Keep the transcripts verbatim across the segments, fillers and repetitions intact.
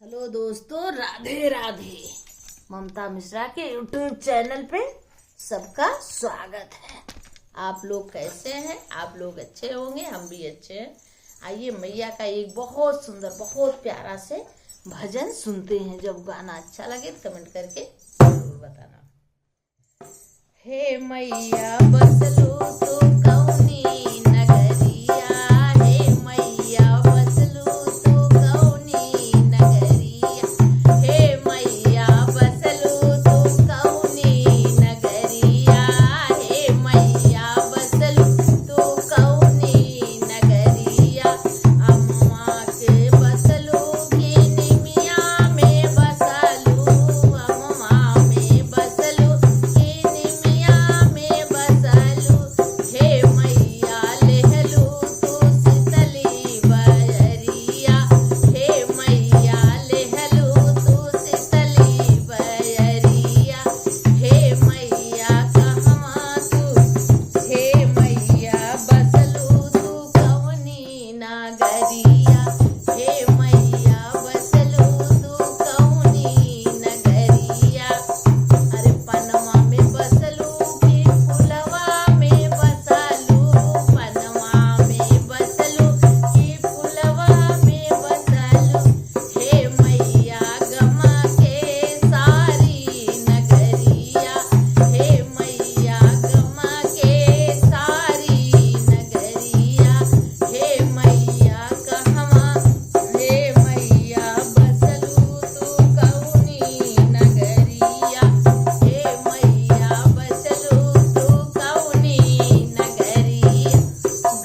हेलो दोस्तों, राधे राधे। ममता मिश्रा के YouTube चैनल पे सबका स्वागत है। आप लोग कैसे हैं? आप लोग अच्छे होंगे, हम भी अच्छे हैं। आइए, मैया का एक बहुत सुंदर, बहुत प्यारा से भजन सुनते हैं। जब गाना अच्छा लगे तो कमेंट करके जरूर बताना। हे मैया बसलू तू कौनी नगरिया, हे मैया बसलू तू कौनी नगरिया, हे मैया बसलू तू कौनी नगरिया, हे मैया बसलू तू कौनी नगरिया। अम्मा के बसलू की निमिया में बसलू, अम्मा में बसलू की निमिया में बसलू। हे मैया लेहलू तू शीतली बयरिया, हे मैया लेहलू तू शीतली बयरिया। हे मैया कहवा तू, हे मैया बसलू तू कौनी नगरिया, हे मैया बसलू तू कौनी नगरिया। अरे पनवा में बसलू की फुलवा में बसलू, पनवा में बसलू की फुलवा में बसलू। हे मैया गमा के सारी नगरिया, हे मैया गमा के सारी नगरिया। हे मैया कहवा, हे मैया बसलू तू कौनी नगरिया, हे मैया बसलू तू कौनी नगरिया।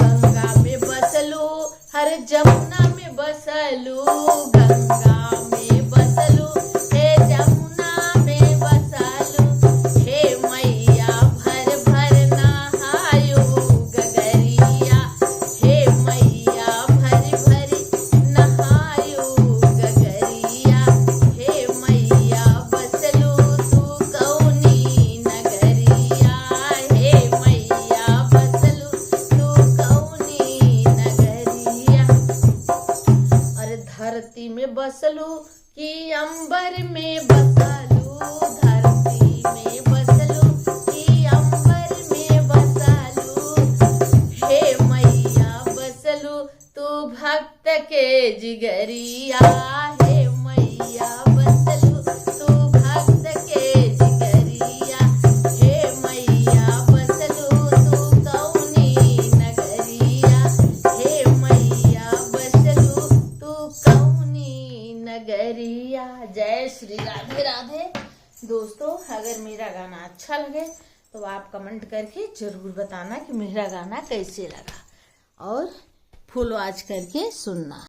गंगा में बसलू, हर जमुना में बसलू, गंगा में बसलू, हे जमुना में बसलू। हे मैया भर भर नहायू गगरिया, हे मैया भर भर नहायू गगरिया। हे मैया बसलू तू कौनी नगरिया, हे मैया बसलू तू कौनी नगरिया। अरे धरती में बसलू कि अंबर में बसलू, धरती में बसलू कि अंबर में बसलू। हे मैया बसलू तू भक्त के जिगरिया, हे मैया बसलू तू भक्त के जिगरिया। हे मैया बसलू तू कौनी नगरिया, हे मैया बसलू तू कौनी नगरिया। जय श्री राधे राधे। दोस्तों, अगर मेरा गाना अच्छा लगे तो आप कमेंट करके जरूर बताना कि मेरा गाना कैसे लगा, और फुल वॉच करके सुनना।